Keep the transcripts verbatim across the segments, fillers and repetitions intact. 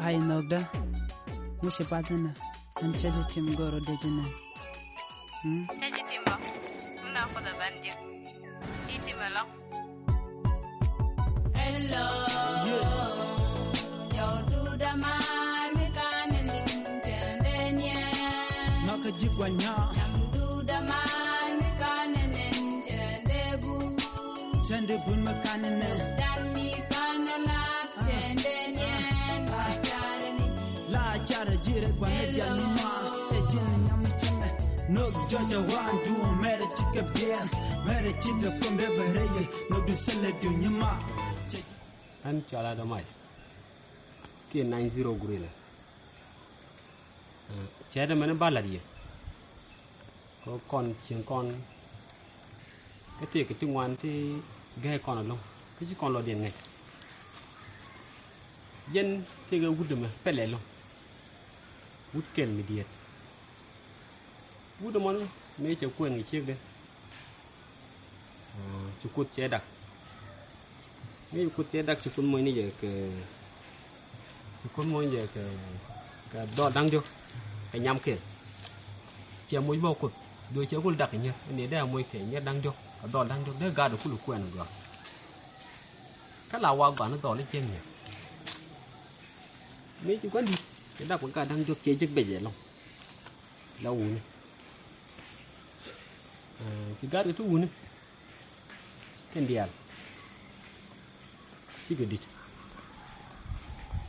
Ay nhɔkdä. Mi ci path inɛ. An cä ji̱ tim go̱o̱r ɔ dee ji̱ nɛ. Hmm? Cä ji̱ tim bä. Mi na Kuoth ɛ ben ji̱. Ji̱ tim ɛ lɔ̱ŋ. Hello. Yeah. Jɔw duda man mi kan ni nin tɛndɛ niɛ. Nɔk a ji̱ guanya. Nam duda man mi kan ni nin tɛndɛ bu. Tɛndɛ bun mi kan ni nin. Dan mi kan la tɛndɛ niɛ. Ba car ni ji̱. La car ji̱ rɛ guanya jal ni ma. Ɛ ji̱ ni nyam ni cimɛ. Nok jɔjɛ wan duɔ mɛrɛ ci kɛ biɛl. Mɛrɛ ci dɛ kum dɛ bɛ rɛ yɛ. Nok du sɛlɛ du nyima. Ɛn cɔal a dɔmac kiɛ nine zero gorilla. Cɛ dɛ mɛn ba lat yɛ. Kɛ kɔn cieŋ kɔn. Kä tëëkɛ ti ŋuan ti gɛɛ kɔn ɛlɔ̱ŋ kä ci kɔn lɔcdiɛn ŋäc. Jɛn tëëkɛ wut ɛmɛ pɛlɛ ɛlɔ̱ŋ. Wut kɛl mi diɛɛt. Wut ɛmɔni mëë cɛ kuɛn kɛ ciekdɛ. Ci Kuoth cɛ dak. Mëë ci Kuoth cɛ dak ci Kuoth moc ni jɛ kɛ, ci Kuoth moc ni jɛ kɛ, kɛ dhɔl da̱ŋ diɔ̱k kɛ nyam kɛl. Cɛ moc bä Kuoth. Duɔ̱c cɛ kul dak kɛ nyier ni dee a moc kɛ nyier da̱ŋ diɔ̱k kɛ dhɔl da̱ŋ diɔ̱k dee gaat kul kuɛn gɔaa. Kä la wa gɔaa ni dhɔl i̱ cɛ nyier. Mëë ci gua̱n di̱t cɛ dak kɛ gaat da̱ŋ diɔ̱k cɛ jek bɛc ɛlɔ̱ŋ. La wuni. Ci gat kɛ ti wuni. Kɛn diaal. Cikɛ di̱t.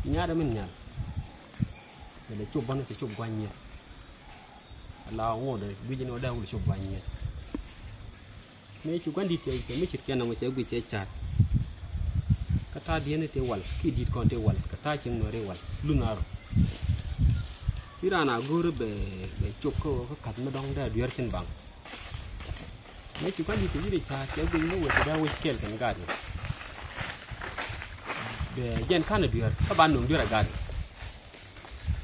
Nyaatdɛ min nyal. Kɛ lɛ cop bän cɛ cop gua̱ny nyier. Ala ŋuɔt guic ni wä dee wul cop gua̱ny nyier. Mëë ci gua̱n di̱t cɛ, cɛ mi ce̱tkɛ nɔmɔ cɛ guic cɛ ca̱a̱t. Kä ta̱a̱ dieen ti wal, ki di̱t kɔn ti wal, kä ta̱a̱ cieŋ nuɔ̱ɔ̱ri wal, luth na rɔ. Ci raan a go̱o̱ri bɛ, bɛ cop kä ɣöö kä ka̱th mi dɔ̱ŋ dee a dueer thi̱n baŋ. Mëë ci gua̱n di̱t cɛ wi̱cdɛ ca̱a̱t cɛ guic ni wëë ti dee wec kɛɛl kɛn gaat yɛ. Bɛ jɛn ka̱n a dueer, kä ba nööŋ dueer a gaat yɛ.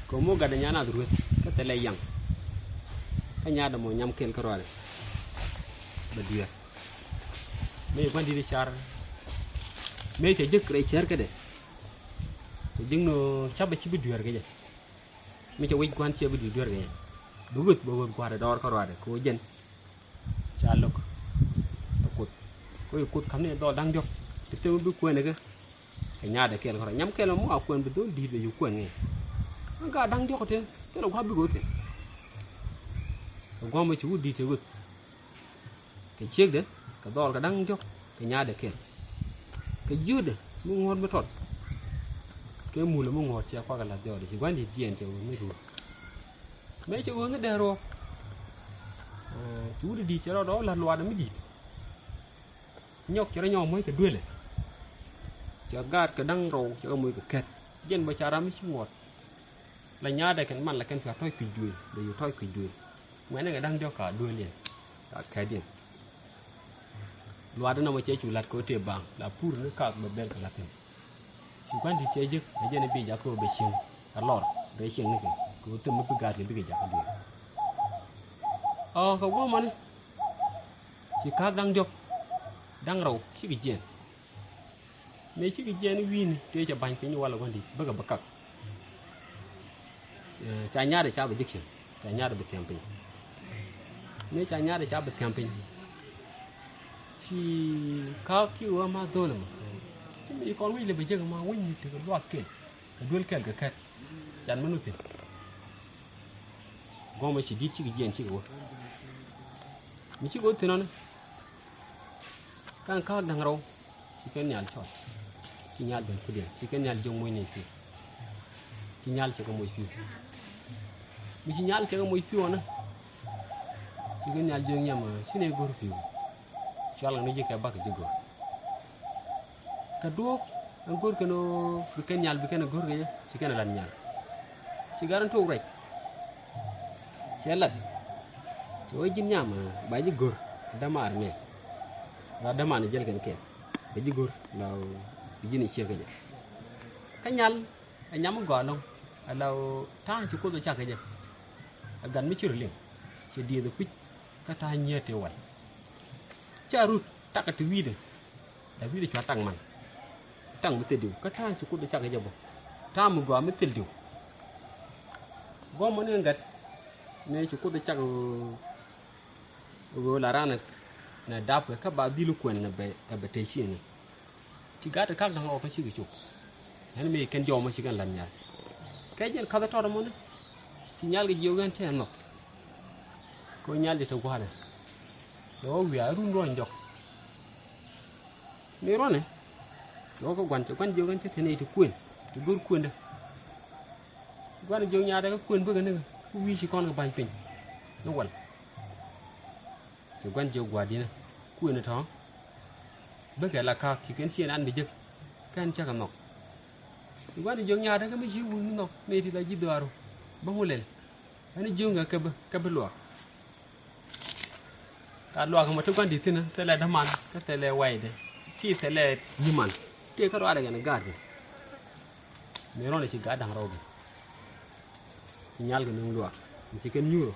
Kɛ muk gatdɛ nyan nath rueth kä thilɛ yaŋ. Kä nyaatdɛ mɔ nyam kɛl kä ruaadɛ. Bɛ dueer. Mëë gua̱n di̱t i̱ car. Mëë cɛ jek rɛy cär kädɛ. Cɛ jek ni ɣöö ca̱pɛ ci bi dueer kɛ jɛ. Mëë cɛ wec gua̱n ciɛ bi dueer kɛ jɛ. Bi ɣöth, bɛ ɣöth gua̱a̱rɛ dɔɔr kä ruaadɛ kɛ ɣöö jɛn. Ca lo̱k. Ɛ Kuoth. Kɛ ɣöö Kuoth ka̱m ni dhɔl da̱ŋ diɔ̱k. Ti thil mi bi kuɛɛni kɛ. Kɛ nyaatdɛ kɛɛl kärɔa nyam kɛɛl mɔ a kuɛn bi dhol di̱i̱t bɛ yuk kuɛn ŋɛɛ. Ɣän gaat da̱ŋ diɔ̱k thin thilɛ gua̱a̱p bikɛ wä thin. Kɛ gua̱a̱p mɛ ci wut di̱i̱t tëë ɣöth. Kɛ ciekdɛ kɛ dhɔɔl kɛ da̱ŋ diɔ̱k kɛ nyaatdɛ kɛɛl. Kɛ jiötdɛ mi ŋuɔ̱t mi tɔt. Kɛ mulɛ mi ŋuɔ̱t cɛ kuak kɛ la̱th jɔɔdɛ ci gua̱n di̱i̱t jiɛɛn cɛ ɣöth mi ruɔ̱ɔ̱k. Mëë cɛ ɣöth ni dee ruɔ̱ɔ̱k. Ci wut di̱i̱t cɛ rɔɔdɛ wä la̱th luaadɛ mi di̱i̱t. Nyɔk cɛ rɔ nyɔk moc kɛ duëlɛ. Cɛ gaat kɛ da̱ŋ rɔw cɛ kɛ moc kɛ kɛt. Jɛn bä ca ram mi ci ŋuɔt. La nyaatdɛ kɛn man la kɛn cua tɔc kui̱c duël bɛ yu tɔc kui̱c duël. Ŋuɛ̈tni kɛ da̱ŋ diɔ̱k ka duël yɛn ka kɛt yɛn. Luaatdä nɔmɔ cɛ cu la̱t kɛ ɣöö tëë baaŋ la pur ni kaak bɛ bɛl kɛ la̱t thi̱n. Ci gua̱n di̱t cɛ jek ɛ jɛn i̱ bi jakä ɣöö bɛ cieŋ a lɔr rɛy cieŋ nikɛ kɛ ɣöö thil mi bi gaatkɛ bikɛ jakä duël. Ɔ kɛ guɔ̱mɔni. Ci ka̱a̱k da̱ŋ diɔ̱k da̱ŋ rɛw cikɛ jiɛɛn. Mëë cikɛ jiɛɛn wi̱i̱ni tëë cɛ ba̱ny piny walɛ gua̱n di̱t bäkɛ bä kak. Ca nyaatdɛ ca bɛ jek cieŋ ca nyaatdɛ bɛ thiam piny. Mëë ca nyaatdɛ ca bɛ thiam piny. Ci ka̱a̱k ki ɣöö ma dho̱l ɛmɔ ci mi kɔn wi̱c lɛ bɛ jek ɛmɔ wi̱cni tekɛ luaak kɛl kɛ duel kɛl kɛ kɛt. Can mi nu thi̱n. Gɔmɛ ci di̱t cikɛ jiɛn cikɛ wä. Mi cikɛ wä thi̱n ɔni. Ka̱n ka̱a̱k da̱ŋ rɛw. Ci kɛ nhial cɔl. Ci nhial ben kudiɛn ci kɛ nhial jiök moc ni pi̱w. Ci nhial cɛ kɛ moc pi̱w. Mi ci nhial cɛ kɛ moc pi̱w ɔni. Ci kɛ nhial jiök nyam ci ni go̱r pi̱w. Cual kɛ ni ji̱ kɛ bak ji̱ go̱r. Kɛ duɔ̱ɔ̱k ɛn go̱r kɛn ɣöö bi kɛn nhial bi kɛn ɛ go̱r kɛ jɛ ci kɛn ɛ lat nhial. Ci gat ɛn tok ruac. Cɛ lat. Cɛ wee ji̱n nyam ba ji̱ go̱r dämaar mɛ. Ba dämaar ni jäl kɛn kɛn ba ji̱ go̱r la bi ji̱n i̱ ciek kɛ jɛ. Kä nyal ɛ nyam mi gɔaa ɛlɔ̱ŋ. Ɛ la ɣöö ta̱a̱ ci Kuoth ɛ cak kɛ jɛ. Ɛ gat mi ci rɔ liŋ cɛ dieth ɛ kui̱c. Kä ta̱a̱ nyiee tëë wal. Ca rut takɛ ti wi̱i̱dɛ. Da̱a̱ wi̱i̱dɛ cua taŋ man. Taŋ mi thil diw kä ta̱a̱ ci Kuoth ɛ cak kɛ jɛ bä. Ta̱a̱ mi gɔaa mi thil diw. Guɔ̱mɔ ni gat ni ci Kuoth cak ɣöö la ran nɛ dap kɛ kä ba dhil kuɛn nɛ bɛ, bɛ te ciëni. Ci gat kak da̱ŋ rɔɔk kä cikɛ cop. Ɛn mi kɛn jɔmɔ ci kɛn la̱t nhial. Kɛ jɛn ka̱th tɔt ɛmɔni. Ci nyal kɛ jiök ɛn cɛ nhɔk. Kɛ ɣöö nyal jɛ te gua̱a̱thdɛ. Lɛ ɣöö wiaa run ruɔ̱ny jɔk. Mi ruɔ̱nɛ. Lɛ ɣöö kä gua̱n cɛ gua̱n jiök ɛn cɛ te nɛy ti kuën. Ti go̱r kuëndä. Gua̱n jiök nyaatdɛ kä kuën bäkɛ ni kä wi̱i̱ ci kɔn kɛ ba̱ny piny. Ni wal. Ci gua̱n jiök gua̱a̱r di̱nä kuënä tɔ̱. Bäkɛ la ka̱a̱k ci kɛn ciëŋ an bi jek. Kɛn cäkɛ nhɔk. Ci gua̱n jiök nyaatdä kä mi ci wun ni nhɔk nɛy ti la ji̱ dhɔaaru. Bä ŋu lɛl. Ɛn jiök ŋɛ kɛ bi, kɛ bi luaak. Ka luaak mɔ ti gua̱n di̱t thi̱n thilɛ däman kä thilɛ waydɛ. Ci thilɛ nyiman. Tëë kä ruaadɛ kɛn ga̱a̱r kɛ. Mi ruɔ̱n ci gaat da̱ŋ rɔw kɛ. Ci nyal kɛ nuŋ luaak. Ci kɛn nyuur.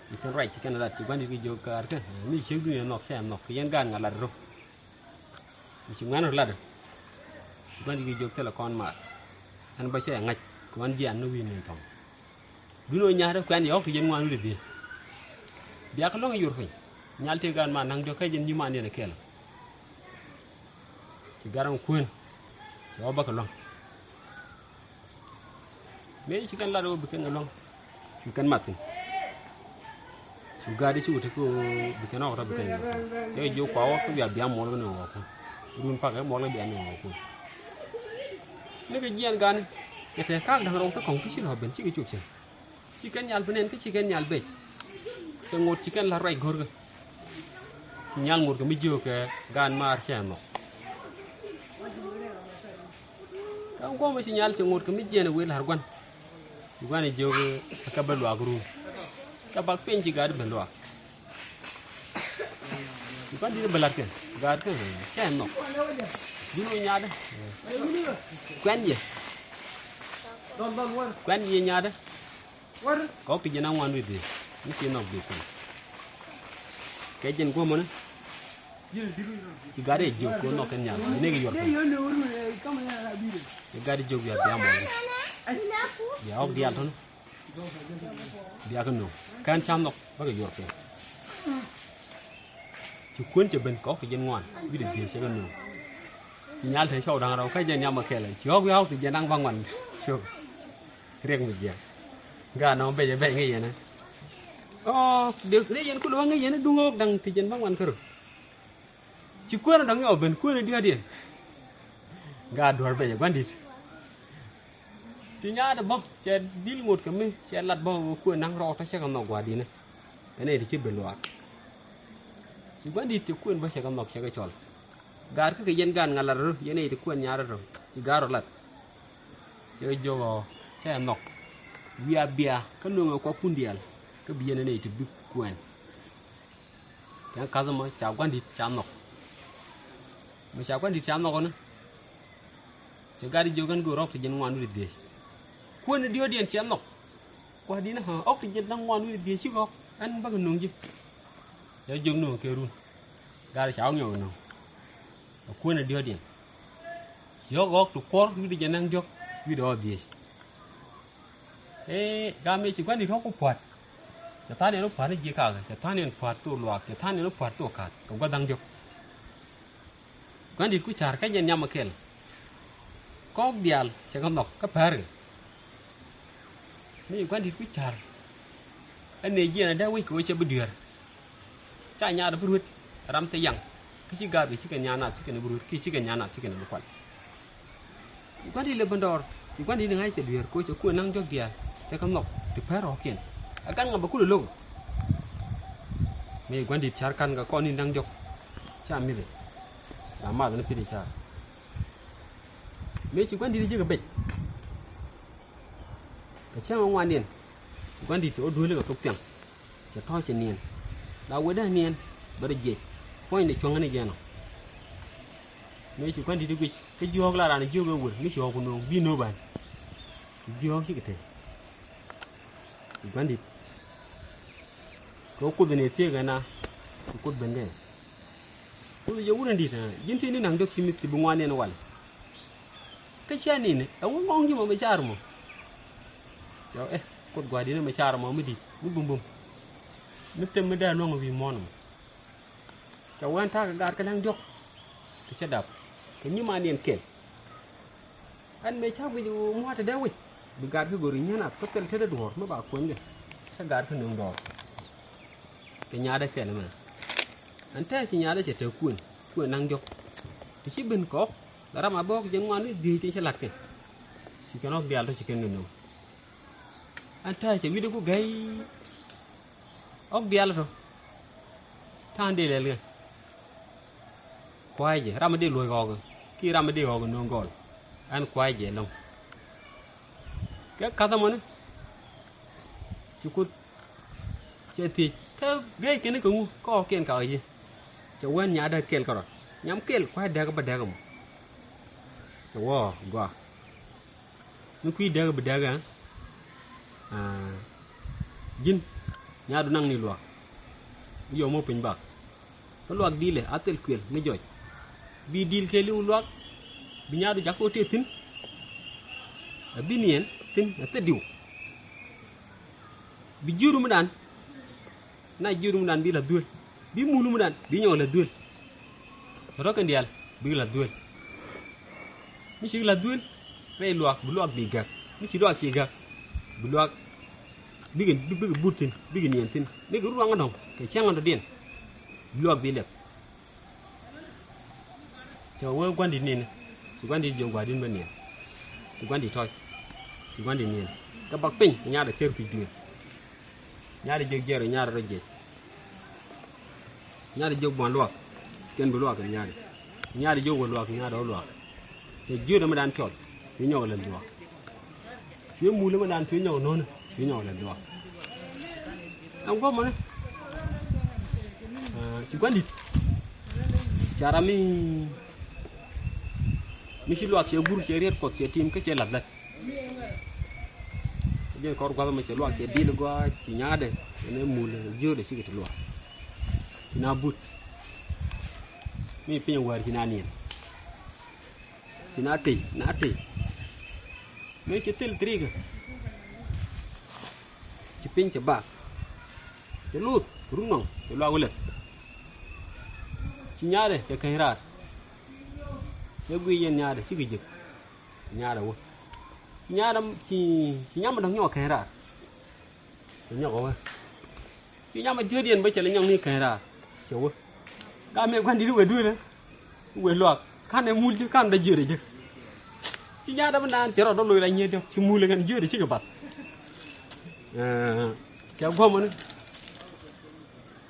Ci kɛn ruac ci kɛn lat ci gua̱n di̱t kɛ jiök kaar kɛ. Mi ciek dunia nhɔk cɛ nhɔk kɛ yɛn gaat ŋa lat rɔ. Ci ŋuɛ̈n rɔ lat. Ci gua̱n di̱t kɛ jiök thilɛ kɔn maar. Ɛn bä cɛ ŋa̱c kɛ ɣän jian ni wi̱i̱ min thɔŋ. Duno nya̱a̱tdä kuɛn yɛ ɣɔ̱k ti jɛn ŋuan wi̱cdɛ dhieec. Biakä luäŋ yor piny. Nyal tëë gaat ma naŋ diɔ̱k kä jɛn nyiman yɛn kɛɛl. Ci gat ɣän kuën. Ci ɣɔ̱k bäkɛ luäŋ. Mëë ci kɛn lat ɣöö bi kɛn kɛ luäŋ. Bi kɛn mat thi̱n. Cu gaat i̱ cukɛ te kä ɣöö bi kɛn ɣɔ̱k rɔ bi kɛn kɛ luäŋ. Cɛ kɛ jiök kua ɣɔ̱k kä bia bia muɔl kɛ ni ɣɔ̱k kun. Run pakä muɔl kɛ bia ni ɣɔ̱k kun. Ni kɛ jiɛn ga̱a̱ni. Kɛ tɛɛ ka̱a̱k da̱ŋ rɔw kä kɔ̱ŋ ti ci lɔ ben cikɛ cop cɛ. Ci kɛn nyal bi nɛn kä ci kɛn nyal bec. Cɛ ŋot ci kɛn la ruac go̱rkä. Ci nyal ŋot kɛ mi jiök kɛ gaan maar cɛ nhɔk. Kä guɔmɛ ci nyal cɛ ŋot kɛ mi jiɛn ɛ wëë la̱r gua̱n. Ci gua̱n ɛ jiök kɛ bä luaak run. Kɛ bak piny ci gaat ben luaak. Ci gua̱n di̱t bä la̱t kɛ gaat kɛ cɛ nhɔk. Ji̱n wä nyaatdä. Kuɛn yɛ. Kuɛn yɛ nyaatdä. Kɔk ti jɛn aŋuan wi̱i̱ dhiec mi ci nhɔk dhiec kɔn. Kɛ jɛn guɔ̱mɔni. Ci gat i̱ jiök kɛ nhɔk kɛn nyal ni kɛ yuɔr kɛn. Ci gat i̱ jiök bia bia mɔni. Bia ɣɔk diaal tɔ̱ni. Bia kɛ no̱o̱ŋ kɛn ca nhɔk bä kɛ yuɔr kɛn. Ci kuën cɛ ben kɔk kɛ jɛn ŋuan wi̱cdɛ dhiec cɛ kɛ no̱o̱ŋ. Ci nyal te cɔw da̱ŋ rɛw kä jɛn nyam ɛ kɛl ci ɣɔk wi̱i̱ ɣɔk ti jɛn da̱ŋ bä ŋuan. Cok. Riɛk mi jiɛk. Gaa nɔmɔ becɛ bɛc ŋäc yɛn ɛ. Ɔ dee riɛk yɛn kulɛ wä ŋäc yɛn ɛ duŋ ɣɔk da̱ŋ ti jɛn bä ŋuan kärö. Ci kuën ɛ da̱ŋ yɔ ben kuën ɛ dia̱a̱diɛn. Gaa duɔ̱r becɛ gua̱n di̱t. Ci nyaatdä bä cɛ dhil ŋot kɛ mi cɛ lat bä kɛ kuën naŋ rɔɔk tɔ cɛ kɛ nhɔk gua̱a̱r di̱nä. Kɛ nɛy ti ci ben luaak. Ci gua̱n di̱t cɛ kuën bä cɛ kɛ nhɔk cɛ kɛ cɔl. Gaar kä kɛ yɛn gaan ŋa̱l lat rɔ yɛn nɛy ti kuën nyaatdä rɔ ci gaar rɔ lat. Cɛ kɛ jiök ɔ cɛ nhɔk. Wiaa bia kä no̱o̱ŋɛ kuakun diaal kä bi yɛn nɛy ti bi kuɛn. Kɛn ka̱th ɛmɔ ca gua̱n di̱t ca nhɔk. Mɛ ca gua̱n di̱t ca nhɔk ɔni. Cɛ gat jiök ɛn go̱o̱r ɣɔk ti jiɛn ŋuan wi̱cdɛ dhiec. Kuën i̱ diɔ̱ɔ̱kdiɛn cɛ nhɔk. Kua̱r di̱n ɣä ɣɔk ti jiɛn da̱ŋ ŋuan wi̱cdɛ dhiec cikɛ ɣɔk ɛn bäkɛ no̱o̱ŋ ji̱. Cɛ jiök no̱o̱ŋ kɛ run. Gat ca ɣɔk nyɔk ɛ no̱o̱ŋ. Ɛ kuën i̱ diɔ̱ɔ̱kdiɛn. Ci ɣɔk ɣɔk ti kuɔr wi̱cdɛ jiɛn da̱ŋ diɔ̱k wi̱cdɛ ɣɔk dhiec. Ee gam ëë ci gua̱n di̱t ɣɔk ku pua̱t. Cɛ tha̱a̱n ɛn wä pua̱t ni ji̱ kakä cɛ tha̱a̱n ɛn pua̱t thok luaak cɛ tha̱a̱n ɛn wä pua̱t thok ka̱th kɛ gua̱th da̱ŋ diɔ̱k. Gua̱n di̱t ku ca̱r kä jɛn nhiam ɛ kɛl. Kɔɔk diaal cɛ kɛ nhɔk kä päärkɛ. Mi gua̱n di̱t ku ca̱r. Ɛ nɛy jiɛn ɛ dee wec kɛ wec cɛ bi dueer. Ca nyaat ɛ bi ruet ram thil yaŋ. Kä ci gaatdɛ cikɛ nyaat nath cikɛ nɛ bi ruet kiɛ cikɛ nyaat nath cikɛ nɛ bi kual. Ci gua̱n di̱t lɛ ben dɔɔr ci gua̱n di̱t ni ŋa̱c cɛ dueer kɛ wec cɛ kuɛ naŋ diɔ̱k diaal cɛ kɛ nhɔk ti päär rɔ̱ɔ̱kiɛn. Ɛ gan ŋa bɛ kulɛ lo̱k. Mi gua̱n di̱t ca̱r kan kɛ kɔn ni naŋ diɔ̱k. Ca mi̱th ɛ. Ca math ni pi̱t i̱ ca̱r. Mëë ci gua̱n di̱t ji̱ kɛ bec. Kɛ cäŋ ɛ ŋuandiɛn ci gua̱n di̱t cɛ ɣä dueli kɛ thok thiaŋ. Cɛ tɔ̱ɔ̱c cɛ niɛn la wetdä niɛn bɛ rɔ jiɛc. Puɔ̱nydɛ cuäŋä ni jɛn ɔ. Mëë ci gua̱n di̱t i̱ guic kä jiɔ̱ɔ̱k la raan jiök ɛ wër mi ci ɣɔ̱k ku no̱o̱ŋ bi no̱o̱k ban. Ci jiɔ̱ɔ̱k cikɛ te. Ci gua̱n di̱t kɛ ɣä kuoth in ëë thiëëk ɛn a. Ci kuoth ben kɛ. Kuoth jɛ wut in di̱t ji̱n ti ni naŋ dök ci mi̱th ti bi ŋuan niɛn wal. Kä cia nini, ɛ wä ŋɔŋ ji̱ mɔ mi car mɔ. Cɛ ɛ, Kuoth Gua̱di̱n mi car mɔ mi di̱t, mi bumbum. Mi tem mi dee luɔ̱ŋ wi̱i̱ muɔ̱ɔ̱n mɔ. Cɛ wä ɛn ta̱a̱ kɛ gaat kɛ la̱ŋ diɔ̱k. Ti cɛ dap. Kɛ nyimaaniɛn kɛl. Ɛn mëë ca guic mua̱a̱ te dee wi̱c. Bi gaat kɛ go̱ri nyieen a kä thil tetdä duɔ̱ɔ̱r mi ba kuɛn kɛ. Cɛ gaat kɛ nöŋ dɔɔr. Kɛ nyaatdä kɛl ɛmɛ. Ɛn tɛɛth ci nyaatdä cɛ te kuën, kuën naŋ diɔ̱k. Ti ci ben kɔk, ram a bä ɣɔk jiɛn ŋuan ni dhieec in ci la̱t kɛ. Ci kɛn ɣɔk diaal tɔ ci kɛn kɛ nöŋ. Ɛn tɛɛth cɛ wi̱cdɛ ku gɛy. Ɣɔk diaal tɔ. Ta̱a̱ŋ dee lɛl kɛ. Kua̱a̱c jɛ, ram mi dee luɔ̱c ɣɔɔkɛ, ki ram mi dee ɣɔɔkɛ nööŋ gɔl. Ɛn kua̱a̱c jɛ ɛlɔ̱ŋ. Kɛ ka̱th ɛmɔni. Ci Kuoth. Cɛ thiec. Kä gɛy kɛn kɛ ŋu, kä ɣɔɔkiɛn kakä ji̱. Cɛ wä ɛn nyaatdä kɛl kärɔ̱. Nyam kɛl, kua̱a̱c dääk bä dääk ɛmɔ. Cɛ wä gɔaa. Mi kui̱ dääk bi dääk ɛ. Aa, ji̱n nyaatdu naŋ ni luaak. Bi yɔm wä piny bak. Kä luaak di̱i̱lɛ a thil kuël mi jɔc. Bi di̱i̱l kɛɛliw luaak. Bi nyaatdu jak kɛ wä tëë thi̱n. Ɛ bi niɛn thi̱n ɛ thil diw. Bi ji̱ rum dan. Na ji̱ rum dan bi la dhuel. Bi mul rum dan bi nyɔk la dhuel. Rɔ kɛn diaal bi la dhuel. Mi ci la dhuel. Rɛy luaak bi luaak bi gak. Mi ci luaak ci gak. Bi luaak. Bikɛ, bikɛ but thi̱n, bikɛ niɛn thi̱n. Bikɛ ruaŋ dɔ̱ŋ kɛ cäŋ dɔ̱diɛn. Bi luaak bi lɛp. Cɛ wee gua̱ndi̱t ni̱n. Ci gua̱ndi̱t jiök gua̱di̱n bä ni̱n. Ci gua̱ndi̱t tɔ̱c. Ci gua̱ndi̱t ni̱n. Kɛ bak piny kɛ nyaatdɛ ker kui̱c duël. Nyaatdɛ jiök jiɛɛr nyaatdɛ rɔ jiɛc. Nyaatdɛ jiök buɔ̱n luaak. Ci kɛn bi luaak kɛ nyaatdɛ. Nyaatdɛ jiök wä luaak nyaatdɛ wä luaak. Cɛ jiöt ɛmɛ dan cɔl. Ci nyɔk lɛ luaak. Cuɛ mul mi dan cuɛ nyɔk no̱o̱ni cuɛ nyɔk lɛ luaak. Ɛn guɔmɔni. Ci gua̱ndi̱t. Ca ram mi, mi ci luaak cɛ gur cɛ riet kuɔth cɛ tim kä cɛ lath lath. Jɛn kɔr gua̱th mɛ cɛ luaak cɛ dil gɔaa ci nyaatdɛ. Ɛn ɛ mul jiötdɛ cikɛ ti luaak. Ci na but. Mi piny wäär ci na niɛn. Ci na tëy, na tëy. Mëë ci thil three kɛ. Ci piny cɛ bak. Cɛ luth, run nɔŋ, cɛ luak wä lɛp. Ci nyaatdɛ, cɛ keny raar. Cɛ guiy yɛn nyaatdɛ, cikɛ jek. Nyaatdɛ wä. Ci nyaatdɛ, ci, ci nyam dɔ̱ŋ nyɔk keny raar. Cɛ nyɔk wä. Ci nyam a jiöt yɛn bä cɛ lɛ nyɔk ni keny raar. Cɛ wä. Ga mëë gua̱ndi̱t wee duëlä. Wee luaak. Ka̱n ɛ mul ji̱ ka̱n dee jiöt ɛ ji̱. Ci nyaatdä mi naan cɛ rɔ dɔ̱ loc la nyiee diɔ̱k ci mul ɛ kɛn jiöt ɛ cikɛ bath. Ɛɛ, kɛ guɔ̱mɔni.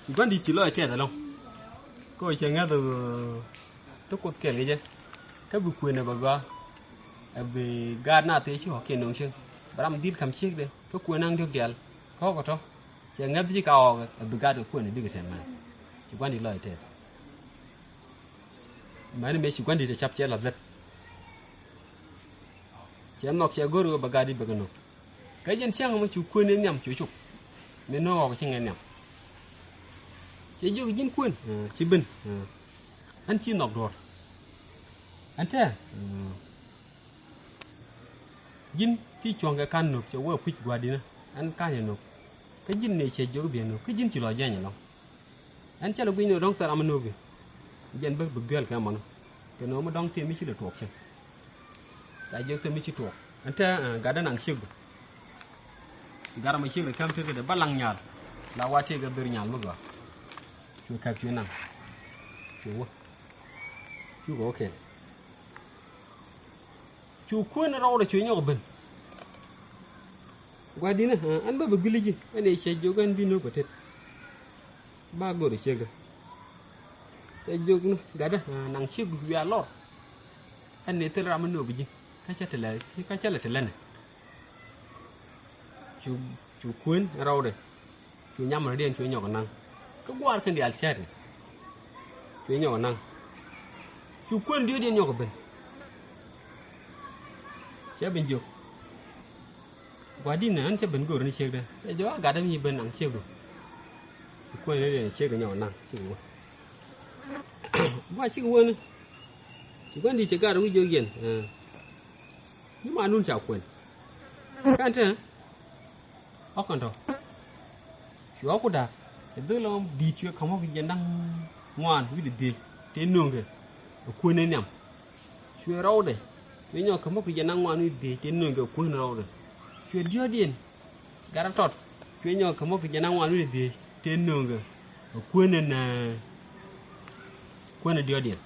Ci gua̱ndi̱t ci lɔc tɛth ɛlɔ̱ŋ. Kä cɛ ŋäth ɛ ɣöö. Ti Kuoth kɛɛl kɛ jɛ. Kä bi kuënɛ bɛ gɔaa. Ɛ bi gaat na thee ci ɣɔ̱kiɛn nöŋ cieŋ. Bɛ ram dhil ka̱m ciekdɛ. Kä kuënɛ naŋ diɔ̱k diaal. Kä ɣɔ̱kɛ tɔ̱. Cɛ ŋäth ji̱ ka ɣɔɔkɛ. Ɛ bi gaat kɛ kuënɛ bikɛ tɛn mɛn. Ci gua̱ndi̱t lɔc tɛth. Mɛn mëë ci gua̱ndi̱t ɛ cap cɛ lath lät. Cɛ nhɔk cɛ go̱r ɣöö bɛ gaat i̱ bɛ kɛ no̱k. Kä jɛn cäŋ mɔ cu kuën in nhiam cu cuk. Min no̱o̱ŋ ɣɔk ci ŋɛ nhiam. Cɛ jiök ji̱n kuën, ɛ, ci ben, ɛ. Ɛn ci nhɔk duɔ̱ɔ̱r. Ɛn tɛ, ɛ, ji̱n ti cuɔ̱ŋ kɛ ka̱n no̱k cɛ wee puc gua̱di̱nä. Ɛn ka̱n yɛ no̱k. Kä ji̱n nɛ cɛ jiök biɛ no̱k. Kä ji̱n ci lɔ jɛny ɛlɔ̱ŋ. Ɛn cä lɛ gui̱ny ni dɔ̱ŋ thil ram mi no̱o̱ki. Jɛn bä bi guiɛl kɛ mɔnɔ. Kɛ no̱o̱ mi dɔ̱ŋ tëë mi ci lɛ tuɔɔk cä. La jiök thil mi ci tuɔɔk. Ɛn te, ɛ, gatdä naŋ ciek bä. Gat ram mi ciek lɛ käm tëë kɛ dee bä laŋ nyal. La wa tëë kɛ dhör nyal mi gɔaa. Cuɛ käp cuɛ naŋ. Cuɛ wä. Cukɛ wä kɛɛl. Cu kuën rɔɔdɛ cu nyɔk ben. Gua̱di̱nä, ɛ, ɛn bä bi guili ji̱, ɛn ëë cɛ jiök ɛn bi no̱o̱k bɛ tet. Ba go̱r ciekä. Cɛ jiök ni, gatdä, ɛ, naŋ ciek wiaa lɔr. Ɛn ëë thil ram mi no̱o̱k bi ji̱. Kä cä te lɛ, kä cä lɛ te lɛnɛ. Cu, cu kuën rɔɔdɛ. Cu nyam rɔ̱diɛn cu nyɔk naŋ. Kä gua̱a̱r kɛn diaal cɛɛt ni. Cu nyɔk naŋ. Cu kuën diöödiɛn nyɔk ben. Cɛ ben jiök. Gua̱di̱n ɛn cɛ ben go̱o̱r ni ciekdɛ. Cɛ jɔak gatdä mi ben naŋ ciekdu. Cu kuën diöödiɛn ciekdɛ nyɔk naŋ. Cikɛ wä. Gua cikɛ wä ni. Ci gua̱n di̱t cɛ gat wi̱c jiök yɛn. Ɛ. Ni ma nun ca kuɛn. Kɛn te ɣä kɛn tɔ. Cuɛ ɣä ku da̱a̱k ɛ dhil ɔ di̱i̱t cuɛ ka̱m ɣä kɛ jiɛn da̱ŋ ŋuan wi̱cdɛ dhieec tëë nööŋkɛ ɛ kuën ɛ nhiam. Cuɛ rɔwdɛ cuɛ nyɔk ka̱m ɣä kɛ jiɛn da̱ŋ ŋuan wi̱cdɛ dhieec tëë nööŋkɛ ɛ kuën ɛ rɔwdɛ. Cuɛ diɔ̱ɔ̱kdiɛn gat rɔ tɔt cuɛ nyɔk ka̱m ɣä kɛ jiɛn da̱ŋ ŋuan wi̱cdɛ dhieec tëë nööŋkɛ ɛ kuën ɛ nɛ kuën ɛ diɔ̱ɔ̱kdiɛn.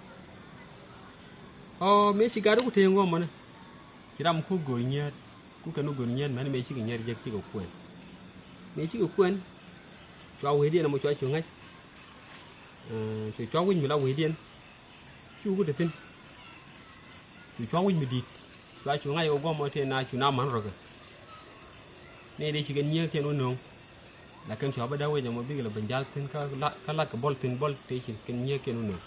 Ɔ mëë ci gat ɣä ku tëë ŋuɔ̱mɔni. Ci ram ku go̱o̱r nyiet ku kɛn ku go̱o̱r nyiet mɛn mëë cikɛ nyiet jek cikɛ kuɛn. Mëë cikɛ kuɛn cua wecdiɛn ɛmɔ cua cu ŋa̱c. Cu cua wi̱c mi la wecdiɛn cu ku te thi̱n. Cu cua wi̱c mi di̱i̱t cua cu ŋa̱c kɛ guɔ̱mɔ tëë na cu na man rɔ̱kɛ. Ni dee ci kɛn nyiek kɛn wä nööŋ. Lakin cua bä dee wec ɛmɔ bikɛ la ben jal thi̱n kä la kä la kɛ bɔl thi̱n bɔl tëë ci kɛn nyiek kɛn wä nööŋ.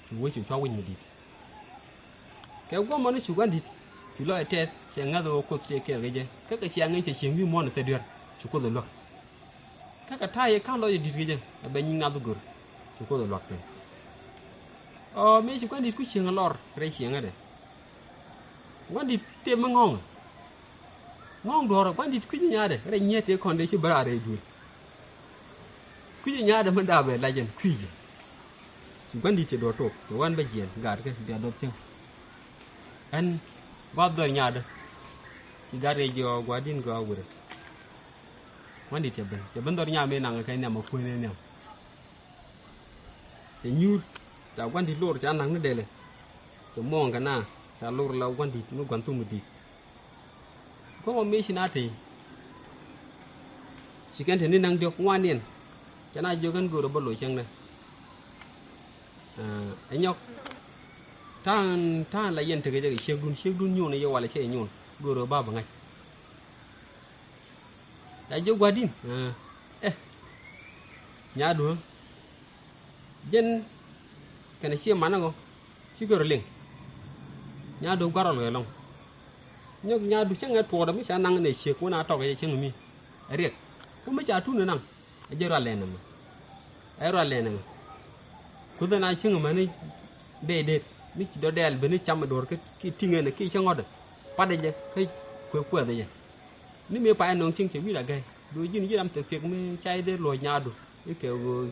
Cu wec cu cua wi̱c mi di̱i̱t. Kɛ guɔmɔ ni cu gua̱n di̱t cu lɔc tɛth cɛ ŋa̱th ɣöö Kuoth tëë kɛɛl kɛ jɛ kä kɛ cia ŋäc cɛ cieŋ wi̱i̱ muɔ̱ɔ̱n ɛ thil duer cu Kuoth ɛ luäk. Kä kɛ ta̱a̱ yɛ ka̱n lɔc ɛ di̱t kɛ jɛ ɛ bɛ nyiŋ nath go̱r cu Kuoth ɛ luäk thi̱n. Ɔ mëë ci gua̱n di̱t ku cieŋ ɛ lɔr rɛy cieŋädɛ. Gua̱n di̱t tëë mi ŋɔ̱ŋ ɛ ŋɔ̱ŋ duɔ̱ɔ̱rä gua̱n di̱t kui̱c ɛ nyaatdɛ rɛy nyiet tëë kɔn dee ci bä raar rɛy duël. Kui̱c ɛ nyaatdɛ mi daap ɛ lac ɛn kui̱c ɛ. Ci gua̱n di̱t cɛ duɔ̱ɔ̱r tok cɛ wan bä jiɛɛn gaatkä bia dɔth cäŋ. Ɛn gua̱th dhɔr nyaatdä ci gat rɛy jiɔɔk gua̱di̱n gɔaa wirɛ. Gua̱n di̱t cɛ ben cɛ ben dhɔr nyaat mëë naŋ kɛ nhiam ɛ kuën ɛ nhiam. Cɛ nyuur ca gua̱n di̱t lor ca naŋ ni dɛlɛ. Cɛ muɔ̱ɔ̱ŋ kɛ na ca lor la gua̱n di̱t mi gua̱n thum mi di̱t. Guɔ̱mɔ mëë ci na tëë ci kɛn te ni naŋ diɔ̱k ŋuan yɛn. Cɛ na jiök ɛn göörä bä loc cäŋdɛ. Ɛ nyɔk ta̱a̱n ta̱a̱n la yɛn tekɛ jɛ kɛ ciekdun ciekdun nyuun ɛ yɛ walɛ cɛ nyuun göörä bä bä ŋa̱c. Ca jiök gua̱di̱n ɛ nyaatdu ɣä. Jɛn kɛnɛ ciɛ manä ɣɔ̱ cikɛ rɔ liŋ. Nyaatdu gua̱r rɔl kɛ lɔ̱ŋ. Nyɔk nyaatdu cäŋɛ tuɔɔkdɛ mi ca naŋ nɛ ciek wä na tɔk kɛ cäŋ mi. Ɛ riɛk kä mi ca tun ɛ naŋ. Ɛ jɛ rual lɛn ɛmɛ. Ɛ rual lɛn ɛmɛ. Kuoth ɛn a cäŋ ɛmäni dee det mi ci dɔ̱dɛɛl ben ni cam ɛ duɔ̱r ki tiŋ ɛn ki cä ŋɔ̱tdɛ. Patdɛ jɛ kä kuɛ kuɛth ɛ jɛ. Ni mëë pay nɔŋ cieŋ cɛ wi̱i̱ la gɛy do̱ ji̱n ji̱ ram thiek thiek mi ca i̱ dee luɔ̱c nyaatdu i̱ kɛ ɣöö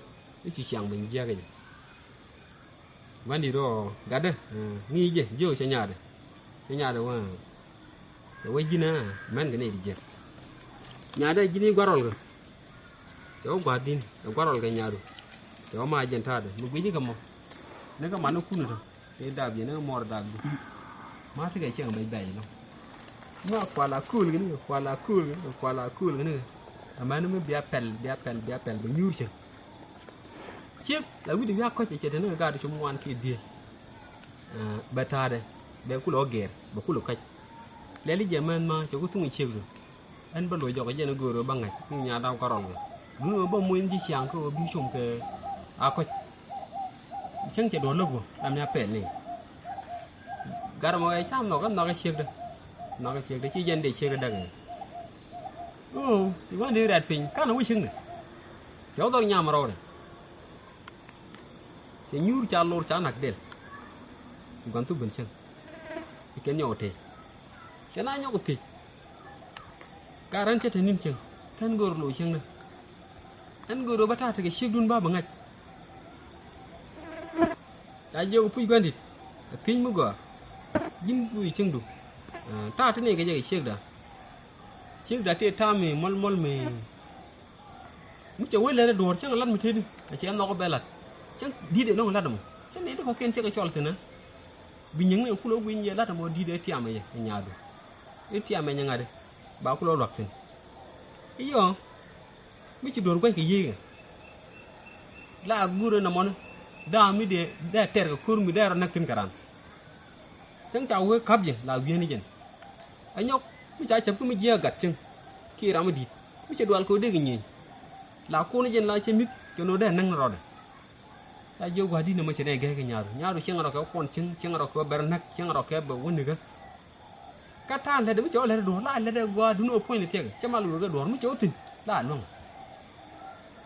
i̱ ci ciaŋ ben jiäk i̱ jɛ. Gua̱n di̱t ɣɔɔ gatdä ŋi̱i̱c jɛ jiök cɛ nyaatdɛ. Cɛ nyaatdɛ wä cɛ wä ji̱n a mɛn kɛ nɛy ti jiäk. Nyaatdɛ ji̱n i̱ gua̱r rɔl kɛ. Cɛ wä gua̱r di̱n ɛ gua̱r rɔl kɛ nyaatdu. Cɛ wä ma jɛn ta̱a̱dɛ mi gui̱c i̱ kɛ mɔ. Ni kä man ni kun ɛ tɔ. Kɛ dap yɛn ɛ mɔr dap ji̱. Ma tekɛ cieŋ bɛc bɛc lɔ. Ma kual a kööl kɛ ni kɛ kual a kööl kɛ ni kɛ kual a kööl kɛ ni kɛ. Amäni mi bia pɛl bia pɛl bia pɛl bɛ nyuur cɛ. Ciek la wi̱cdɛ wi̱i̱ a kɔc cɛ te ni kɛ gaat cɛ muan kiɛ dhieec. Bɛ ta̱a̱dɛ bɛ kulɛ wä gɛɛr bɛ kulɛ kac. Lɛli jɛ mɛn ma cɛ ku thuŋ ciekdu. Ɛn bä lo̱c jɔk jɛn i̱ göörä bä ŋa̱c ni nyaat da̱w kärɔl kɛ. Duŋni ɣöö bä muɔ̱c ni ji̱ ciaŋ kä ɣöö bi com kɛ a kɔc. Cäŋ cɛ duɔ̱ɔ̱r läk wä ram ni a pɛl ni. Gat ɛmɔ ɛ cam nhɔk ɛ nhɔk ɛ ciekdä. Nhɔk ɛ ciekdä ci jɛn dee ciekdä däk ɛ. Ɣöö ci wä ni rɛ̈t piny ka̱n ɛ wä ciekdä. Cɛ wä dhɔr nyam rɔɔdɛ. Cɛ nyuur ca lor ca nak dɛl. Ci gua̱n thuk ben cäŋ. Ci kɛn nyɔk ɛ tëë. Kɛn a nyɔk ɛ thiec. Ka rän cä te ni̱n cieŋ kän go̱o̱r lo̱c cieŋdä. Ɛn go̱o̱r ɣöö bä ta̱a̱ tekɛ ciekdun ba bi ŋa̱c. Ca jiök puc gua̱ndit a thiec mi gɔaa. Ji̱n puc cieŋdu ta̱a̱ te nɛy kɛ jɛ kɛ ciekda. Ciekda tëë ta̱a̱ mi mɔl mɔl mi. Mi cɛ wee lɛt ɛ duɔ̱ɔ̱r cäŋ ɛ lat mi tëëdi a cɛ nhɔk ɛ bɛ lat. Cäŋ di̱t ɛ nɔŋ lat ɛmɔ cä nɛy ti kɔ̱kiɛn cɛ kɛ cɔl thi̱n ɛ. Bi nyiŋni ɛ kulɛ wee gui̱ny yɛ lat ɛmɔ di̱t ɛ tiam ɛ yɛ ɛ nyaadu. I̱ tiam ɛ nyɛ ŋa̱t i̱ ba kulɛ wä luak thi̱n. I̱ yɔ mi ci duɔ̱ɔ̱r gua̱c kɛ yiëëkɛ. La guurɛ nɔmɔni da̱a̱ mi dee dee tɛr kɛ ko̱r mi dee rɔ näk thi̱n kɛ raan. Cäŋ ca wee ka̱p jɛ la wi̱i̱ni jɛn. Ɛ nyɔk mi ca cäp kä mi jiääk gat cäŋ kiɛ ram mi di̱i̱t mi cɛ dual kɛ wä dee kɛ nyieny. La kuɔni jɛn la cɛ mi̱th cɛ no̱o̱ŋ dee näk ni rɔɔdɛ. Ca jiök gua̱a̱di̱t nɔmɔ cɛ nɛy gɛ̱k kɛ nyaadu nyaadu cieŋ rɔ kɛ wä kuɔn cieŋ cieŋ rɔ kɛ wä bɛr näk cieŋ rɔ kɛ bɛ wä nikä. Kä ta̱a̱ lätdɛ mi cɛ wä lätdɛ duɔ̱ɔ̱r la lätdɛ gɔaa duŋni ɣöö puɔ̱nydɛ thiɛkɛ cä mal wekɛ duɔ̱ɔ̱r mi cɛ wä thi̱n la luäŋ.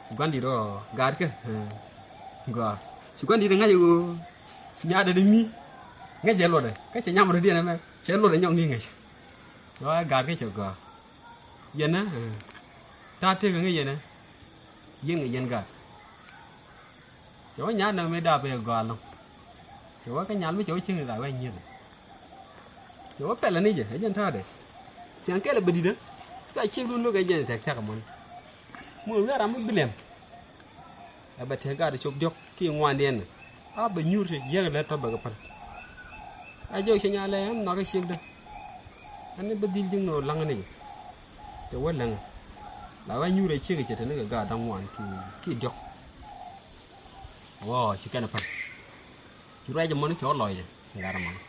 Ci gua̱ndi̱t ɔ gaatkä gɔaa ci gua̱ndi̱t ɛ ŋa̱c ɛ ɣöö nyaatdɛ dee mi. Ŋäc jɛ luɔtdɛ kä cɛ nyam rɔ diɛn ɛmɛ cɛ luɔtdɛ nyɔk ni ŋäc. Cɛ wä gaat kä cɛ gɔaa. Yɛn ɛ ta̱a̱ tëëk ŋäc yɛn ɛ. Yɛn ŋäc yɛn gaat. Cɛ wä nyaat nɛ mi daap ɛ gɔaa lɔ̱ŋ. Cɛ wä kä nyal mi cɛ wä cieŋ ni daap ɛ nyieth. Cɛ wä pɛlɛ ni jɛ ɛ jɛn ta̱a̱dɛ. Cɛn kɛl ɛ bä di̱t ɛ. Cua ciek dun lo̱k ɛ jɛn ɛ tɛk cak ɛ mɔni. Mun wi̱i̱ ram mi bilɛm. Ɛ bɛ tëë gaat cop diɔ̱k ki ŋuandiɛn. A bɛ nyuur ti jiäk lɛ tɔ̱ bɛ kɛ päl. A jiɔk cɛ nyalɛ ɛn nhɔakä ciekdä. Ɛn ni bä dhil ji̱ ŋo̱o̱r laŋä ni jɛ. Tɛ wä läŋä. La wä nyuur ɛ ciek cɛ te ni kɛ gaat da̱ŋ ŋuan ki, ki diɔ̱k. Wä ci kɛn ɛ päl. Ci ruac ɛmɔni cɛ wä lɔcdɛ. Ŋa̱r ɛmɔni.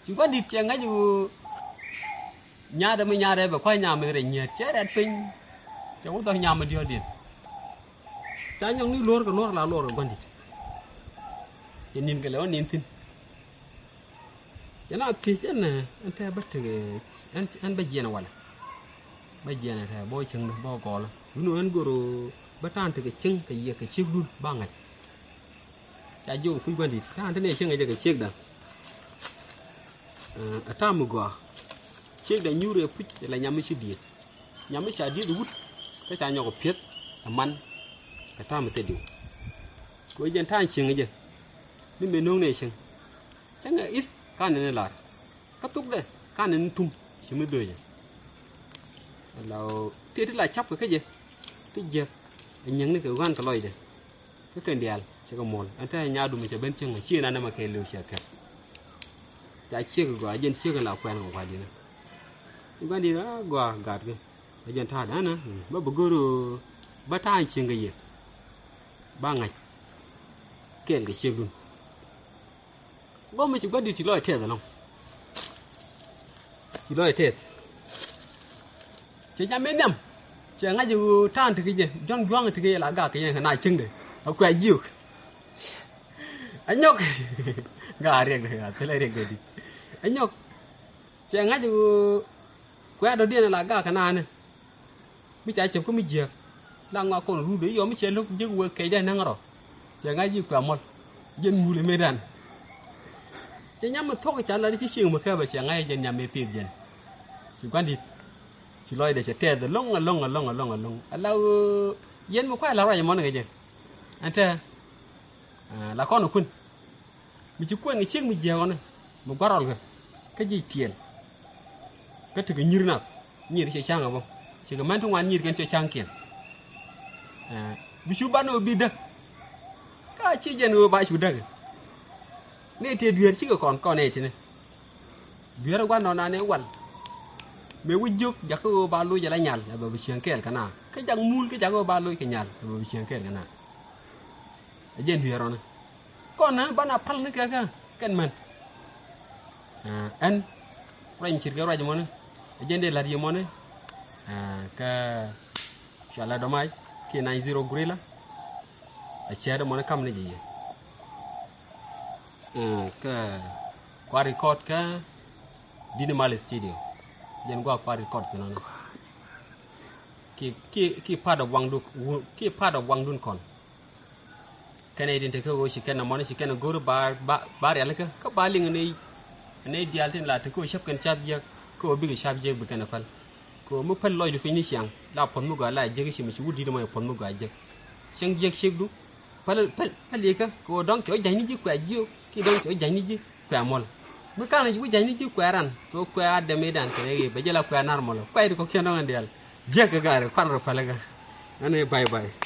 Ci gua̱n di̱t cɛ ŋäc ɣöö nyaatdɛ mi nyaatdɛ bɛ kua̱c nyam mi rɛy nyiet cɛ rɛt piny. Cɛ wä dhɔk nyam mi diɔ̱ɔ̱kdiɛn. Ca nyɔk ni luɔr kɛ luɔr la luɔr kɛ gua̱n di̱t. Cɛ ni̱n kɛ lɛ wä ni̱n thi̱n. Cɛ na thiec ɛn ɛn tɛ bä tekɛ ɛn, ɛn bä jiɛn walɛ. Bä jiɛn tɛ bä cieŋ bä gɔɔlä. Wun ɛn goro bä ta̱a̱n tekɛ cieŋ kɛ yiɛk kɛ ciekdun ba ŋa̱c. Ca jiök kuc gua̱n di̱t ta̱a̱n te ni cieŋ kɛ jɛ kɛ ciekdä. Ɛ ta̱a̱ mi gɔaa ciekdä nyuur ɛ puc ɛ la nyam mi ci diet. Nyam mi ca diet wut kä ca nyɔk ɛ pieth ɛ man kɛ ta̱a̱ mi thil diw. Kɛ wee jɛn ta̱a̱n cieŋ kɛ jɛ ni mëë no̱o̱ŋ ni cieŋ. Cäŋɛ i̱th kanɛ ni lar kä thukdɛ kanɛ ni tum ci mi dhööcä. Ala ɣöö tëë ti la ca̱pkɛ kä jɛ ti jiäk ɛ nyiäŋni kɛ ɣän kɛ lɔcdɛ. Kä kɛn diaal cɛ kɛ muɔl ɛn te nyaadum cɛ ben cieŋ ɛ ci nan ɛmɛ kɛɛliw cɛ kɛp. Ca ciek gɔaa jɛn ciek la kuɛn kɛ gua̱di̱n. Gua̱di̱n a gɔaa gatkä. Ɛ jɛn ta̱a̱ danä bä bi go̱r ɣöö bä ta̱a̱ cieŋ kɛ yɛ. Ba ŋa̱c kɛɛl kɛ ciekdun. Gɔmɛ ci gua̱di̱t ci lɔc tɛth ɛlɔ̱ŋ. Ci lɔc tɛth. Cɛ jam in nhiam cɛ ŋa̱c ɣöö ta̱a̱n tekɛ jɛ jɔ̱ŋ jua̱ŋ tekɛ jɛ la gak kɛ jɛ kɛ na cieŋdɛ a kuɛ jiök. Anyɔk. Gaa riɛkdɛ a thilɛ riɛkdɛ di̱t. Anyɔk. Cɛ ŋa̱c ɣöö kuɛ dɔ̱diɛn la gak kɛ naanɛ. Mi ca cäp kä mi jiääk la ŋɔak kɔn rut i̱ yɔ mi cɛ lo̱k jek wee kɛcdɛ näŋ rɔ. Cɛ ŋa̱c ji̱ kuɛ mɔl jɛn ŋul ɛ metdan. Cɛ nyam mi thuɔ̱k ca lat ci cieŋ mi kɛpɛ cɛ ŋa̱c jɛn nyam mi pith jɛn. Ci gua̱ndi̱t ci lɔcdɛ cɛ tɛth ɛlɔ̱ŋ ɛlɔ̱ŋ ɛlɔ̱ŋ ɛlɔ̱ŋ ɛlɔ̱ŋ ala ɣöö yɛn mi kuay la ruac ɛmɔn kɛ jɛ. Ɛn tɛ la kɔn ɛ kun. Mi ci kuɛn kɛ ciek mi jiääk ɣɔni mi gua̱r rɔl kɛ kä ji̱ tiɛɛl. Kä tekɛ nyir nath nyir cɛ ca̱ŋ ɛ bä cikɛ mɛn ti ŋuan nyir kɛn cɛ ca̱ŋkiɛn. Bi cu ban ɣöö bi däk. Ka ci jɛn ɣöö ba cu däk. Nɛy tëë dueer cikɛ kɔn kɔn nɛy tini. Dueer ɛ gua̱n nɔn anɛ wal. Mëë wä jiök jakä ɣöö ba loc ala nyal ɛ bɛ bi cieŋ kɛɛl kɛ na kä jak muul kä jakä ɣöö ba loc kɛ nyal ɛ bɛ bi cieŋ kɛɛl kɛ na. Ɛ jɛn dueer ɔnɛ kɔn nä banɛ pal ni kɛ kä kɛn män. Ɛn ruac mi ce̱tkɛ ruac mɔni ɛ jɛn dee la̱t yɛ mɔni. Kä cua la̱t dɔ̱mac kiɛ nine zero gorilla. Ɛ cɛɛt mɔni kam ni jɛ yɛ. Kä kua record kä Dini Mal studio. Jɛn gua kua record thin ɔnɛ. Ki, ki, ki part of waŋdun, ki part of waŋdun kɔn. Kɛn ɛ tin te kä ɣöö ci kɛn ɛ mɔni ci kɛn ɛ go̱o̱ri ba, ba, ba rialikä kä ba liŋ ɛ nɛy, ɛ nɛy diaal tin la te kä ɣöö cäp kɛn ca̱p jiäk kä ɣöö bikɛ ca̱p jiäk bi kɛn ɛ päl. Kɛ ɣöö mi päl lɔcdu piny ni ciaŋ la puɔ̱th mi gɔaa la jiäk i̱ ci mi ci wut di̱t mɔ i̱ puɔ̱th mi gɔaa jiäk. Cäŋ jiäk ciekdu päl, päl, päl ikä kɛ ɣöö dɔ̱ŋ cɛ wä ja̱ny ni ji̱ kuɛ jiök kiɛ dɔ̱ŋ cɛ wä ja̱ny ni ji̱ kuɛ mɔl. Mi ka̱n ci wä ja̱ny ni ji̱ kuɛ ran kɛ ɣöö kuɛ a dɛm i̱dan kɛn ɛ ɣëë bɛ jɛ la kuɛ nar mɔl kuɛ i̱ ti kɔ̱kiɛn dɔ̱ŋ ɛn diaal. Jiäk kɛ gaari kuar rɔ päl ikä. Ɛn ɛ bye bye.